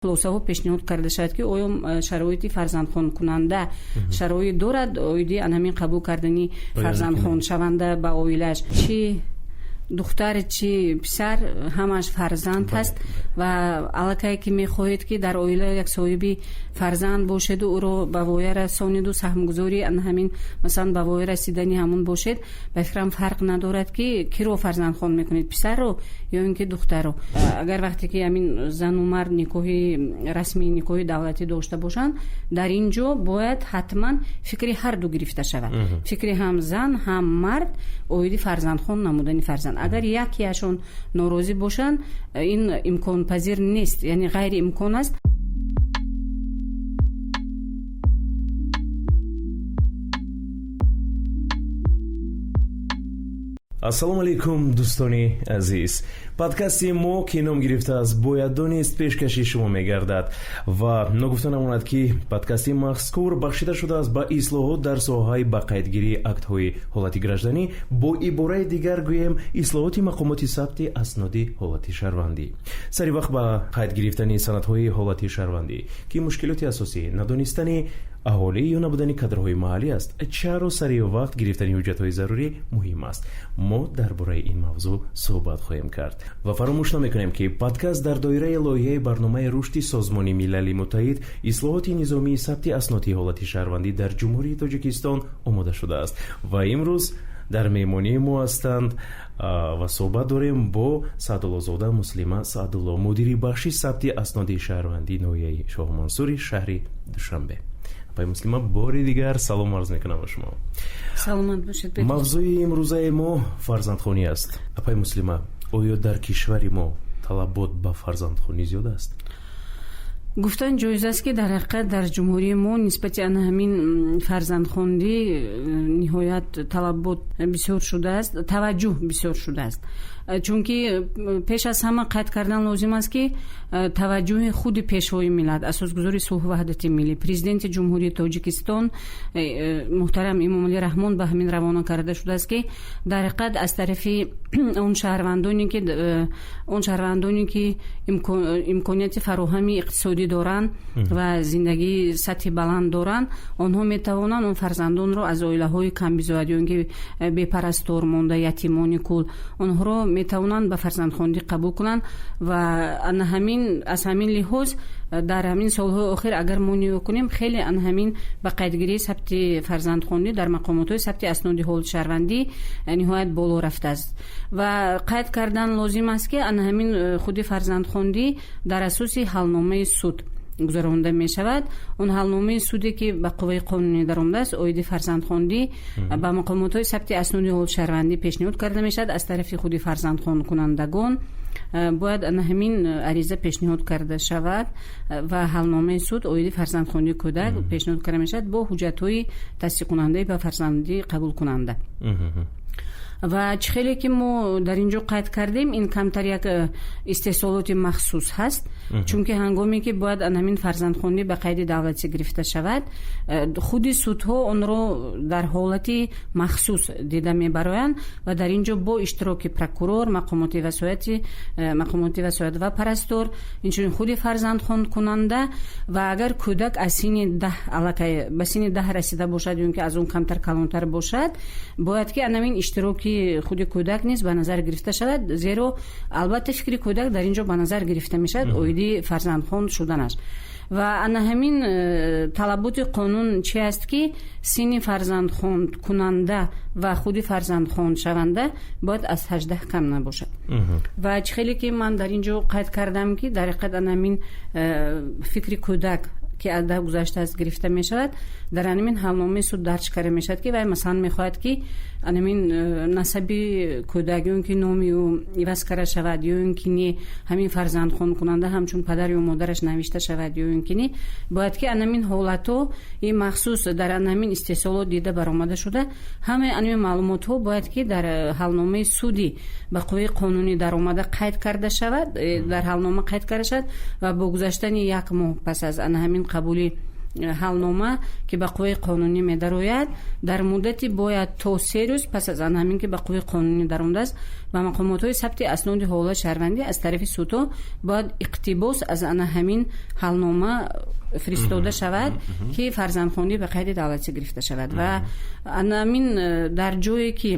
Хулосаҳо пешниҳод карда шавад, ки оё шароити фарзандхонкунанда шароит дорад оиди ҳамин қабул кардани фарзандхоншаванда ба оилааш. Чи духтар, чи писар, ҳамаш фарзанд ҳаст ва аллакай ки мехоҳед, ки дар оила як соҳиби фарзанд бошеду ӯро ба воя расониду саҳмгузори ҳамин, масалан, ба воя расидани ҳамун бошед, ба фикрам, фарқ надорад, ки киро фарзандхон мекунед, писарро ё ин ки духтарро. Агар вақте ки ҳамин зану мард никоҳи расмии, никоҳи давлатӣ дошта бошанд, дар ин ҷо бояд ҳатман фикри ҳарду гирифта шавад, фикри ҳам зан, ҳам мард оиди фарзандхон намудани фарзанд. Агар якеашон норозӣ бошанд, ин имконпазир нест, яъне ғайриимкон аст. Ассалому алайкум, дӯстони азиз! Подкасти мо, ки ном гирифтааст «Бояд донист», пешкаши шумо мегардад ва ногуфта намонад, ки подкасти мазкур бахшида шудааст ба ислоҳот дар соҳаи ба қайдгирии актҳои ҳолати гражданӣ, бо ибораи дигар гӯем, ислоҳоти мақомоти сабти асноди ҳолати шаҳрвандӣ. Сари вақт ба қайд гирифтани санадҳои ҳолати шаҳрвандӣ, ки мушкилоти асосӣ надонистани аҳолӣ ё набудани кадрҳои маҳаллӣ аст, чаро сари вақт гирифтани ҳуҷҷатҳои зарурӣ муҳим аст? Мо дар бораи ин мавзӯъ суҳбат хоҳем кард ва фаромӯш намекунем, ки подкаст дар доираи лоиҳаи барномаи рушди Созмони Милали Муттаҳид «Ислоҳоти низомии сабти асноди ҳолати шаҳрвандӣ дар Ҷумҳурии Тоҷикистон» омода шудааст ва имрӯз дар меҳмонии мо ҳастанд ва суҳбат дорем бо Саъдуллозода Муслима Саъдулло, мудири бахши сабти асноди шаҳрвандии ноҳияи Шоҳмансури шаҳри Душанбе. Апаи Муслима, бори дигар салом арз мекунам ба шумо. Саломат бошед. Мавзӯи имрӯзаи мо фарзандхонӣ аст. Апаи Муслима, оё дар кишвари мо талабот ба фарзандхонӣ зиёд аст? Гуфтан ҷоиз аст, ки дар ҳақиқат дар ҷумҳурии мо нисбати ана ҳамин фарзандхондӣ ниҳоят талабот бисёр шудааст, таваҷҷӯҳ бисёр шудааст. Чунки пеш аз ҳама қайд кардан лозим аст, ки таваҷҷӯҳи худи Пешвои миллат, Асосгузори сулҳу ваҳдати миллӣ, Президенти Ҷумҳурии Тоҷикистон муҳтарам Эмомалӣ Раҳмон ба ҳамин равона карда шудааст, ки дар ҳақиқат аз тарафи он шаҳрвандоне ки имконияти фароҳами иқтисодӣ доранд ва зиндагии сатҳи баланд доранд, онҳо метавонанд он фарзандонро аз оилаҳои камбизоат ё ин ки бепарастор монда, ятимони кул, онҳоро метавонанд ба фарзандхондӣ қабул кунанд. Ва ана ҳамин, аз ҳамин лиҳоз, дар ҳамин солҳои охир, агар мо нигоҳ кунем, хеле ана ҳамин ба қайдгирии сабти фарзандхондӣ дар мақомотҳои сабти асноди ҳолати шаҳрвандӣ ниҳоят боло рафтааст. Ва қайд кардан лозим аст, ки ана ҳамин худи фарзандхондӣ дар асоси ҳалномаи суд гузаронда мешавад. Он ҳалномаи суде, ки ба қувваи қонунӣ даромадааст оиди фарзандхондӣ, ба мақомотҳои сабти асноди ҳолати шаҳрвандӣ пешниҳод карда мешавад. Аз тарафи худи фарзандхонкунандагон бояд ана ҳамин ариза пешниҳод карда шавад ва ҳалномаи суд оиди фарзандхондии кӯдак пешниҳод карда мешавад бо ҳуҷҷатҳои тасдиқкунандаи ба фарзандӣ қабулкунанда. Ва чӣ хеле ки мо дар ин ҷо қайд кардем, ин камтар як истеҳсолоти махсус ҳаст, чунки ҳангоме ки бояд ҳамин фарзандхондӣ ба қайди давлатӣ гирифта шавад, худи судҳо онро дар ҳолати махсус дида мебароянд ва дар ин ҷо бо иштироки прокурор, мақомоти васоят ва парастор, инчунин худи фарзандхондкунанда ва агар кӯдак аз синни 10 аллакай ба синни 10 расида бошад ё ин ки аз он камтар калонтар бошад, бояд ки анамин иштироки худи кӯдак низ ба назар гирифта шавад, зеро албатта фикри кӯдак дар ин ҷо ба назар гирифта мешавад оиди фарзандхон шуданаш. Ва ана ҳамин талаботи қонун чи аст, ки синни фарзандхондкунанда ва худи фарзандхондшаванда бояд аз 18 кам набошад. Ва чӣ хеле ки ман дар ин ҷо қайд кардам, ки дар ҳақиқат ана ҳамин фикри кӯдак, ки аз 10 гузаштааст, гирифта мешавад, дар анамин ҳалномаи суд дарҷ карда мешавад, ки вай, масалан, мехоҳад, ки анамин насаби кӯдак ё ин ки номи ӯ иваз карда шавад ё ин ки не, ҳамин фарзандхонкунанда ҳамчун падар ё модараш навишта шавад ё ин ки не, бояд ки анамин ҳолатҳо и махсус дар анамин истеҳсолот дида баромада шуда, ҳамаи анамин маълумотҳо бояд ки дар ҳалномаи суди ба қувваи қонунӣ даромада қайд карда шавад, дар ҳалнома қайд карда шавад ва бо гузаштани як моҳ пас аз ана ҳамин қабули Ҳалнома, ки ба қувваи қонунӣ медарояд, дар муддати бояд то 3 рӯз пас аз ан ҳамин ки ба қувваи қонунӣ даромадааст, ба мақомотҳои сабти асноди ҳолати шаҳрвандӣ аз тарафи судҳо бояд иқтибос аз ана ҳамин ҳалнома фиристода шавад, ки фарзандхондӣ ба қайди давлатӣ гирифта шавад. Ва анамин дар ҷое ки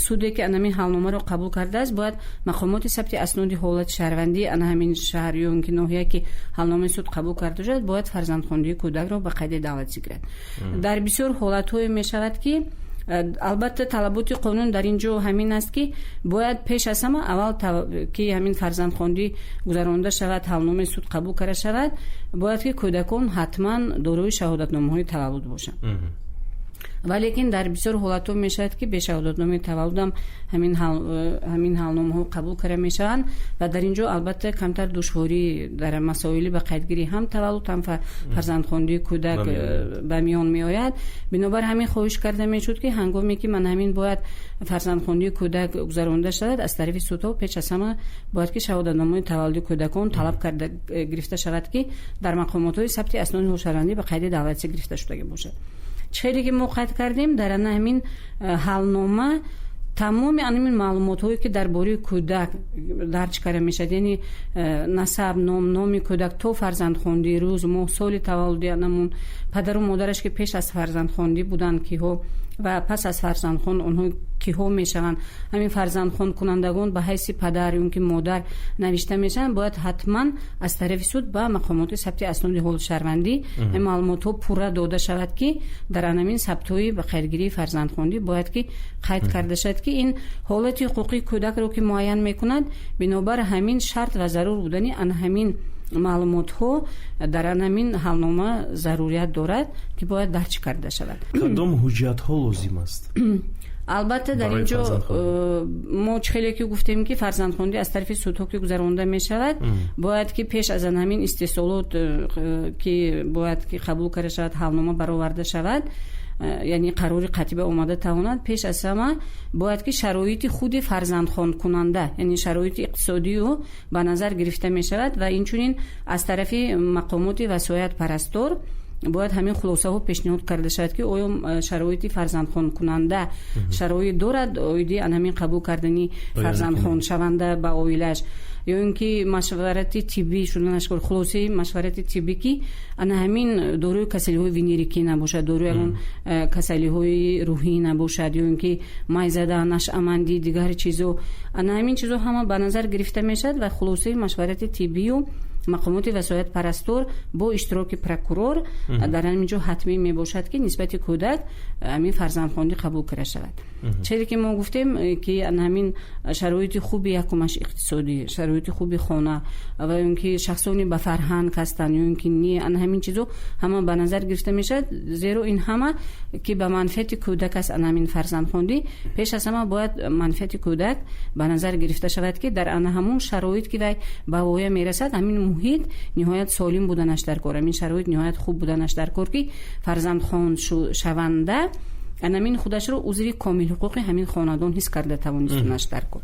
суде ки анамин ҳалномаро қабул кардааст, бояд мақомоти сабти асноди ҳолати шаҳрвандӣ ана ҳамин шаҳр ё ин ки ноҳия, ки ҳалномаи суд қабул карда шудааст, бояд фарзандхондии кӯдакро ба қайди давлатӣ гирад. Дар бисёр ҳолатҳое мешавад, ки албатта талаботи қонун дар ин ҷо ҳамин аст, ки бояд пеш аз ҳама аввал ки ҳамин фарзандхондӣ гузаронида шавад, ҳалномаи суд қабул карда шавад, бояд ки кӯдакон ҳатман дорои шаҳодатномаҳои таваллуд бошанд. Валекин дар бисёр ҳолатҳо мешавад, ки бе шаҳодатномаи таваллудам ҳамин ҳалномаҳо қабул карда мешаванд ва дар ин ҷо албатта камтар душворӣ дар масоили ба қайдгирӣ ҳам таваллуд, ҳам фарзандхондии кӯдак ба миён меояд. Бинобар ҳамин хоҳиш карда мешуд, ки ҳангоме ки ман ҳамин бояд фарзандхондии кӯдак гузаронида шавад, аз тарафи судҳо пеш аз ҳама бояд ки шаҳодатномаи таваллуди кӯдакон талаб карда гирифта шавад, ки дар мақомотҳои сабти асноди ҳолати ба қайди давлатӣ гирифта шудагӣ бошад. Хеле ки мо қайд кардем, дар ана ҳамин ҳалнома тамоми анамин маълумотҳое, ки дар бораи кӯдак дарҷ карда мешавад, яъне насаб, ном, номи кӯдак то фарзандхондӣ, рӯз, моҳ, соли таваллуди анамун, падару модараш, ки пеш аз фарзандхондӣ буданд киҳо ва пас аз фарзандхон онҳо киҳо мешаванд, ҳамин фарзандхонкунандагон ба ҳайси падар ё ки модар навишта мешаванд, бояд ҳатман аз тарафи суд ба мақомоти сабти асноди ҳолати шаҳрвандӣ ин маълумотҳо пурра дода шавад, ки дар анамин сабтҳои ба қайдгирии фарзандхондӣ бояд ки қайд карда шавад, ки ин ҳолати ҳуқуқии кӯдакро ки муайян мекунад. Бинобар ҳамин шарт ва зарур будани ана ҳамин маълумотҳо дар анамин ҳалнома зарурият дорад, ки бояд дарҷ карда шавад. Кадом ҳуҷҷатҳо лозим аст? Албатта, дар ин ҷо мо чӣ хеле ки гуфтем, ки фарзандхондӣ аз тарафи судҳо ки гузаронида мешавад, бояд ки пеш аз ан ҳамин истеҳсолот ки бояд ки қабул карда шавад, ҳалнома бароварда шавад, яъне қарори қатъӣ ба омада тавонад, пеш аз ҳама бояд ки шароити худи фарзандхонкунанда, яъне шароити иқтисодии ӯ ба назар гирифта мешавад ва инчунин аз тарафи мақомоти васоятпарастор бояд ҳамин хулосаҳо пешниҳод карда шавад, ки оё шароити фарзандхонкунанда шароит дорад оиди ҳамин қабул кардани фарзандхоншаванда ба оилааш, ё ин ки машварати тиббӣ шуданаш, хулосаи машварати тиббӣ, ки ана ҳамин дорои касалиҳои венерикӣ набошад, дорои ягон касалиҳои рӯҳӣ набошад, ё ин ки майзада, нашъамандӣ, дигар чизо. Ана ҳамин чизо ҳама ба назар гирифта мешавад ва хулосаи машварати тиббию мақомоти васоятпарастор бо иштироки прокурор дар ҳамин ҷо ҳатмӣ мебошад, ки нисбати кӯдак ҳамин фарзандхондӣ қабул карда шавад. Чизе ки мо гуфтем, ки ҳамин шароити хуби, якумаш иқтисодӣ, шароити хуби хона ва ё ин ки шахсони ба фарҳанг ҳастанд ё ин ки не, ана ҳамин чизо ҳама ба назар гирифта мешавад, зеро ин ҳама ки ба манфиати кӯдак аст. Ана ҳамин фарзандхондӣ пеш аз ҳама бояд манфиати кӯдак ба назар гирифта шавад, ки дар ана ҳамун шароит ки вай ба воя мерасад, ҳамин муҳит ниҳоят солим буданаш дар кор, ҳамин шароит ниҳоят хуб буданаш дар кор, ки фарзандхон шаванда анамин худашро узви комилҳуқуқи ҳамин хонадон ҳис карда тавонистанаш дар кор.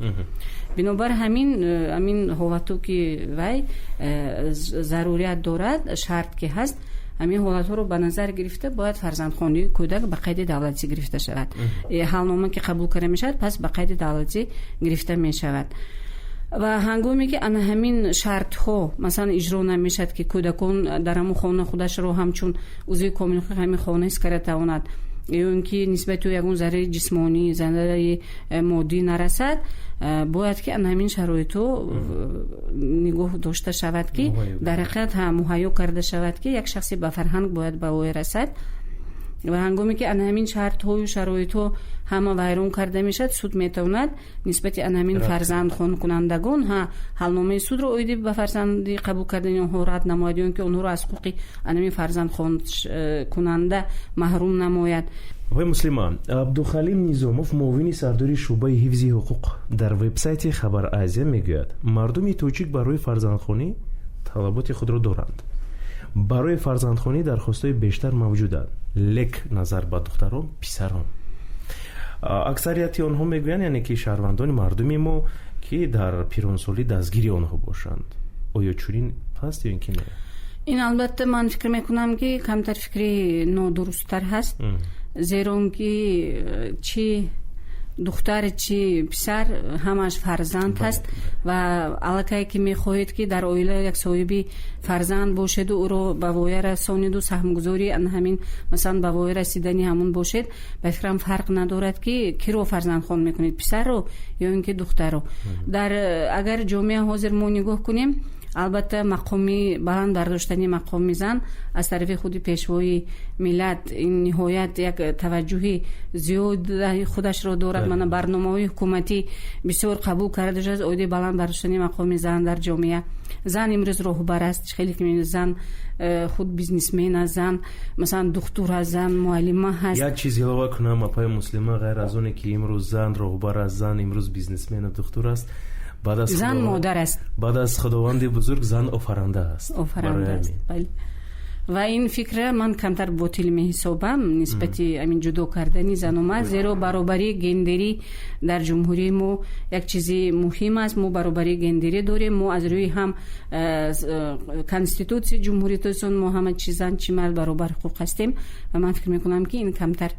Бинобар ҳамин ҳамин ҳолату ки вай зарурият дорад, шарт ки ҳаст, ҳамин ҳолатҳоро ба назар гирифта бояд фарзандхондии кӯдак ба қайди давлатӣ гирифта шавад. Ҳалнома ки қабул карда мешавад, пас ба қайди давлатӣ гирифта мешавад. Ва ҳангоме ки ана ҳамин шартҳо, масалан, иҷро намешавад, ки кӯдакон дар ҳамун хона худашро ҳамчун узви комилҳуқуқи ҳамин хона ҳис карда тавонад, ё ин ки нисбати ӯ ягон зарари ҷисмонӣ, зарари моддӣ нарасад, бояд ки ана ҳамин шароитҳо нигоҳ дошта шавад, ки дар ҳақиқат муҳайё карда шавад, ки як шахси ба фарҳанг бояд ба воя расад. Ва ҳангоме ки ана ҳамин шартҳою шароитҳо ҳама вайрон карда мешавад, суд метавонад нисбати ана ҳамин фарзандхонкунандагон ҳа ҳалномаи судро оиди ба фарзанди қабул кардани онҳо рад намояд ё ин ки онҳоро аз ҳуқуқи ана ҳамин фарзандхонкунанда маҳрум намояд. Апаи Муслима, Абдухалим Низомов, муовини сардори шӯъбаи ҳифзи ҳуқуқ, дар вебсайти Хабар Азия мегӯяд: мардуми тоҷик барои фарзандхонӣ талаботи худро доранд. Барои фарзандхонӣ дархостҳои бештар мавҷуданд, лек назар ба духтарон писарон. Аксарияти онҳо мегӯянд, яъне ки шаҳрвандони мардуми мо, ки дар пиронсолӣ дастгири онҳо бошанд. Оё чунин ҳаст ё ин ки не? Ин албатта ман фикр мекунам, ки камтар фикри нодурусттар ҳаст, зеро он ки чӣ духтар, чӣ писар, ҳамаш фарзанд ҳаст. Ва аллакай ки мехоҳед, ки дар оила як соҳиби фарзанд бошеду ӯро ба воя расониду саҳмгузори ҳамин, масалан, ба воя расидани ҳамун бошед, ба фикрам, фарқ надорад, ки киро фарзандхон мекунед, писарро ё ин ки духтарро. Дар агар ҷомеа ҳозир мо нигоҳ кунем, албатта, мақоми баланд бардоштани мақоми зан аз тарафи худи Пешвои миллат ин ниҳоят як таваҷҷӯҳи зиёд худашро дорад. Мана, барномаҳои ҳукуматӣ бисёр қабул карда шудааст оиди баланд бардоштани мақоми зан дар ҷомеа. Зан имрӯз роҳбар аст, хеле ки зан худ бизнесмен аст, зан, масалан, духтур аст, зан муаллима ҳаст. Як чиз илова кунам, апаи Муслима, ғайр аз оне ки имрӯз зан роҳбар аст, зан имрӯз бизнесмену духтур аст. Зан модар аст. Баъд аз Худованди бузург зан офаранда аст. Офаранда аст, бале. Ва ин фикра ман камтар ботил меҳисобам нисбати ҳамин ҷудо кардани зану мард, зеро баробарии гендерӣ дар ҷумҳурии мо як чизи муҳим аст. Мо баробарии гендерӣ дорем. Мо аз рӯи ҳам Конститутсияи Ҷумҳурии Тоҷикистон мо ҳама, чи зан, чи мард, баробар ҳуқуқ ҳастем. Ва ман фикр мекунам, ки ин камтар,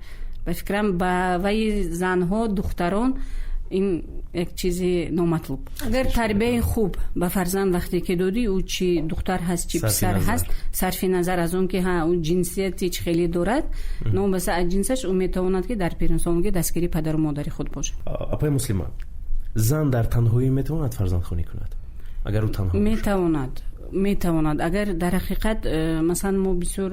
ба фикрам, ба ваи занҳо, духтарон ин як чизи номатлуб. Агар тарбияи хуб ба фарзанд вақте ки додӣ, ӯ чи духтар ҳаст, чи писар ҳаст, сарфи назар аз он ки ҳа ӯ ҷинсияти чӣ хеле дорад, новобаста аз ҷинсаш, ӯ метавонад, ки дар пиринсолгӣ дастгири падару модари худ бошад. Апаи Муслима, зан дар танҳоӣ метавонад фарзандхонӣ кунад, агар ӯ танҳо? Метавонад. Агар дар ҳақиқат, масалан, мо бисёр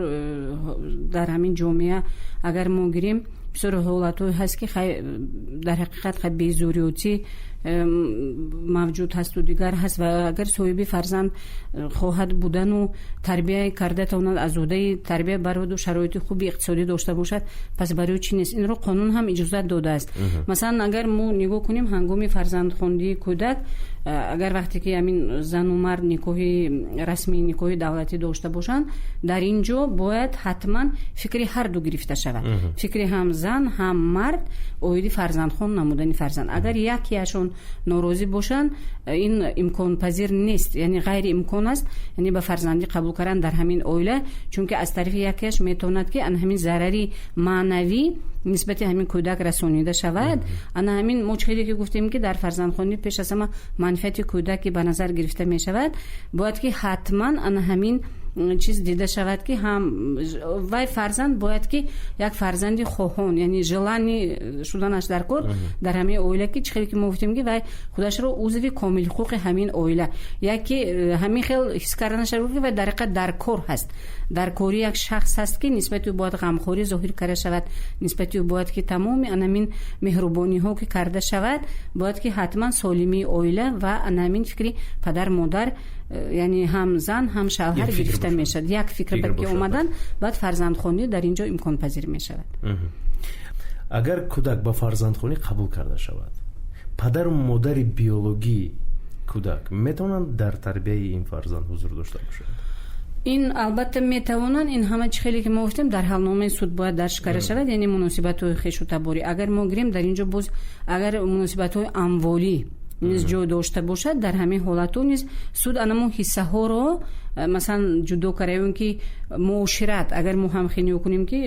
дар ҳамин ҷомеа агар мо гирем, бисёр ҳолатҳое ҳаст, ки дар ҳақиқат безориётӣ мавҷуд ҳасту дигар ҳаст. Ва агар соҳиби фарзанд хоҳад будану тарбия карда тавонад, аз уҳдаи тарбия бароду шароити хуби иқтисодӣ дошта бошад, пас барои чӣ нест? Инро қонун ҳам иҷозат додааст. Масалан, агар мо нигоҳ кунем, ҳангоми фарзандхондии кӯдак, агар вақте ки ҳамин зану мард никоҳи расмии, никоҳи давлатӣ дошта бошанд, дар ин ҷо бояд ҳатман фикри ҳарду гирифта шавад, фикри ҳам зан, ҳам мард оиди фарзандхон намудани фарзанд. Агар якеашон норозӣ бошанд, ин имконпазир нест, яъне ғайриимкон аст, яъне ба фарзандӣ қабул кардан дар ҳамин оила, чунки аз тарафи якеаш метавонад, ки ана ҳамин зарари маънавӣ нисбати ҳамин кӯдак расонида шавад. Ана ҳамин мо чӣ ки гуфтем, ки дар фарзандхонӣ пеш аз ҳама манфиати кӯдак ки ба назар гирифта мешавад, бояд ки ҳатман ана ҳамин чиз дида шавад, ки ҳам вай фарзанд бояд ки як фарзанди хоҳон, яъне желанный шуданаш дар кор дар ҳамин оила, ки чӣ хеле ки мо гуфтем, ки вай худашро узви комилҳуқуқи ҳамин оила, яке ҳамин хел ҳис карданаш, ки вай дар ҳақиқат дар кор ҳаст, дар кори як шахс ҳаст, ки нисбати ӯ бояд ғамхорӣ зоҳир карда шавад, нисбати ӯ бояд ки тамоми анамин меҳрубониҳо ки карда шавад, бояд ки ҳатман солимии оила ва анамин фикри падар модар, яъне ҳам зан, ҳам шавҳар гирифта мешавад, як фикр ба ки омадан, баъд фарзандхонӣ дар ин ҷо имконпазир мешавад. Агар кӯдак ба фарзандхонӣ қабул карда шавад, падару модари биологии кӯдак метавонанд дар тарбияи ин фарзанд ҳузур дошта бошанд? Ин албатта метавонанд. Ин ҳама чӣ хеле ки мо гуфтем, дар ҳалномаи суд бояд дарҷ карда шавад, яъне муносибатҳои хешу таборӣ. Агар мо гирем, дар ин ҷо боз агар муносибатҳои амволӣ низ ҷой дошта бошад, дар ҳамин ҳолатҳо низ суд анамон ҳиссаҳоро, масалан, ҷудо карда, ё ин ки муошират, агар мо ҳамхел нигоҳ кунем, ки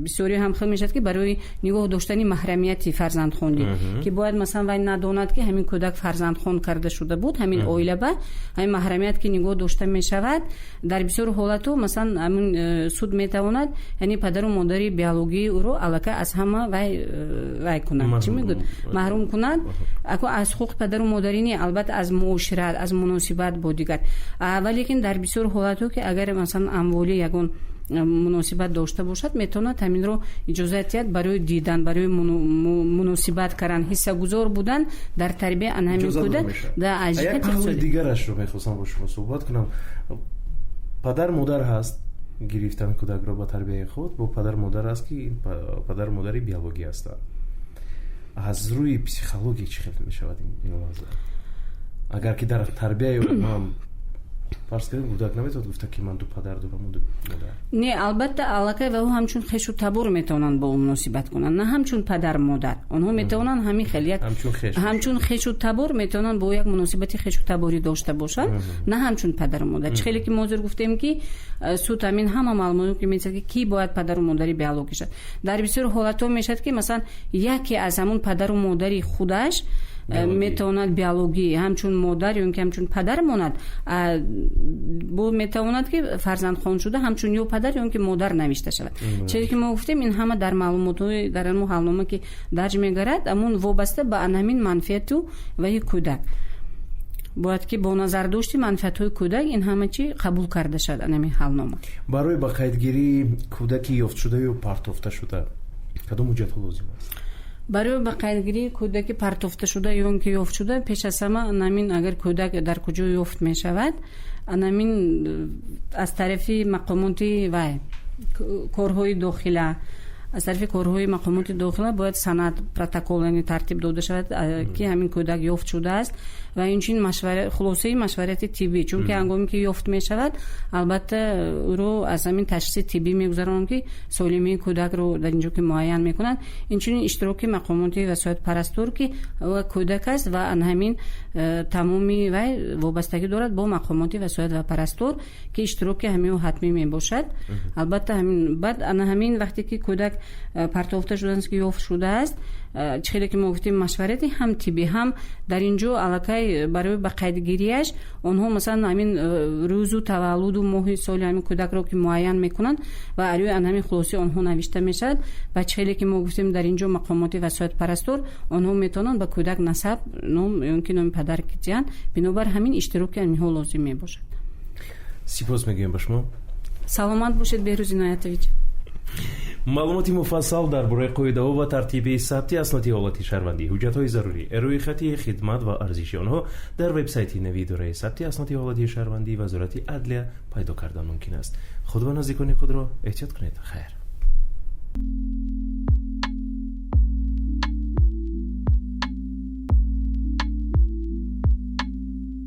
бисёри ҳамхел мешавад, ки барои нигоҳ доштани маҳрамияти фарзандхондӣ, ки бояд, масалан, вай надонад, ки ҳамин кӯдак фарзандхон карда шуда буд ҳамин оила ба ҳамин маҳрамият ки нигоҳ дошта мешавад, дар бисёр ҳолатҳо, масалан, ҳамин суд метавонад, яъне падару модари биологии ӯро аллакай аз ҳама вай кунад, чӣ мегӯяд, маҳрум кунад аз ҳуқуқи падару модарӣ, не, албатта, аз муошират, аз муносибат бо дигар. Валекин дар бисёр ҳолатҳо, ки агар, масалан, амволӣ ягон муносибат дошта бошад, метавонад ҳаминро иҷозат диҳад барои дидан, барои муносибат кардан, ҳиссагузор будан дар тарбия ана ҳамин кӯдак. Як паҳлӯи дигарашро мехостам бо шумо суҳбат кунам. Падар модар ҳаст, гирифтан кӯдакро ба тарбияи худ, бо падар модар аст, ки падару модари биологӣ ҳастанд. Аз рӯи психология чӣ хел мешавад ин лаҳза, агар ки дар тарбияи ҳам Фарз кардем, кӯдак наметавонад гуфта, ки ман ду падар дорам, ду модар. Не, албатта, аллакай ва ӯ ҳамчун хешу табор метавонанд бо ӯ муносибат кунанд, на ҳамчун падар, модар. Онҳо метавонанд ҳамин хел як ҳамчун хешу табор метавонанд бо як муносибати хешу таборӣ дошта бошанд, на ҳамчун падару модар. Чӣ хеле ки мо ҳозир гуфтем, ки суд ҳамин ҳама маълумот ки метавад, ки кӣ бояд падару модари биологӣ шавад. Дар бисёр ҳолатҳо мешавад, ки масалан яке аз ҳамун падару модари худаш метавонад биологӣ ҳамчун модар ё ин ки ҳамчун падар монад, бо метавонад, ки фарзандхон шуда ҳамчун ё падар, ё ин ки модар навишта шавад. Чизе ки мо гуфтем, ин ҳама дар маълумотҳои дар ҳамун ҳалнома ки дарҷ мегардад, ҳамун вобаста ба ҳамин манфиату ваи кӯдак бояд, ки бо назардошти манфиатҳои кӯдак ин ҳама чӣ қабул карда шавад, ҳамин ҳалнома. Барои ба қайдгирии кӯдаки ёфтшуда ё партофташуда кадом ҳуҷҷатҳо лозим аст? Барои ба қайдгирии кӯдаки партофташуда ё ин ки ёфтшуда, пеш аз ҳама анамин агар кӯдак дар куҷо ёфт мешавад, анамин аз тарафи мақомоти вай корҳои дохила, аз тарафи корҳои мақомоти дохила бояд санад, протокол, яъне тартиб дода шавад, ки ҳамин кӯдак ёфт шудааст, ва инчунин хулосаи машварати тиббӣ, чунки ҳангоме ки ёфт мешавад, албатта, ӯро аз ҳамин ташхиси тиббӣ мегузаронанд, ки солимии кӯдакро дар инҷо ки муайян мекунанд. Инчунин иштироки мақомоти васоят парастор, ки кӯдак аст ва ан ҳамин тамоми вай вобастагӣ дорад бо мақомоти васоят ва парастор, ки иштироки ҳамин ҳатмӣ мебошад. Албатта, ҳамин баъд ана ҳамин вақте ки кӯдак партофта шудааст, ки ёфт шудааст, чӣ хеле ки мо гуфтем, машварати ҳам тиббӣ, ҳам дар ин ҷо аллакай барои ба қайдгириаш онҳо масалан ҳамин рӯзу таваллуду моҳи соли ҳамин кӯдакро ки муайян мекунанд ва арӯи ан ҳамин хулосаи онҳо навишта мешавад. Ва чӣ хеле ки мо гуфтем, дар ин ҷо мақомоти васоят парастор онҳо метавонанд ба кӯдак насаб, ном ё ки номи падар диҳанд. Бинобар ҳамин иштироки ҳаминҳо лозим мебошад. Сипос мегӯем ба шумо. Саломат бошед, Беҳрӯз Иноятович. Маълумоти муфассал дар бораи қоидаҳо ва тартиби сабти асноди ҳолати шаҳрвандӣ, ҳуҷҷатҳои зарурӣ, рӯйхати хидмат ва арзиши онҳо дар вебсайти нави Идораи сабти асноди ҳолати шаҳрвандии Вазорати адлия пайдо кардан мумкин аст. Худ ва наздикони худро эҳтиёт кунед. Хайр.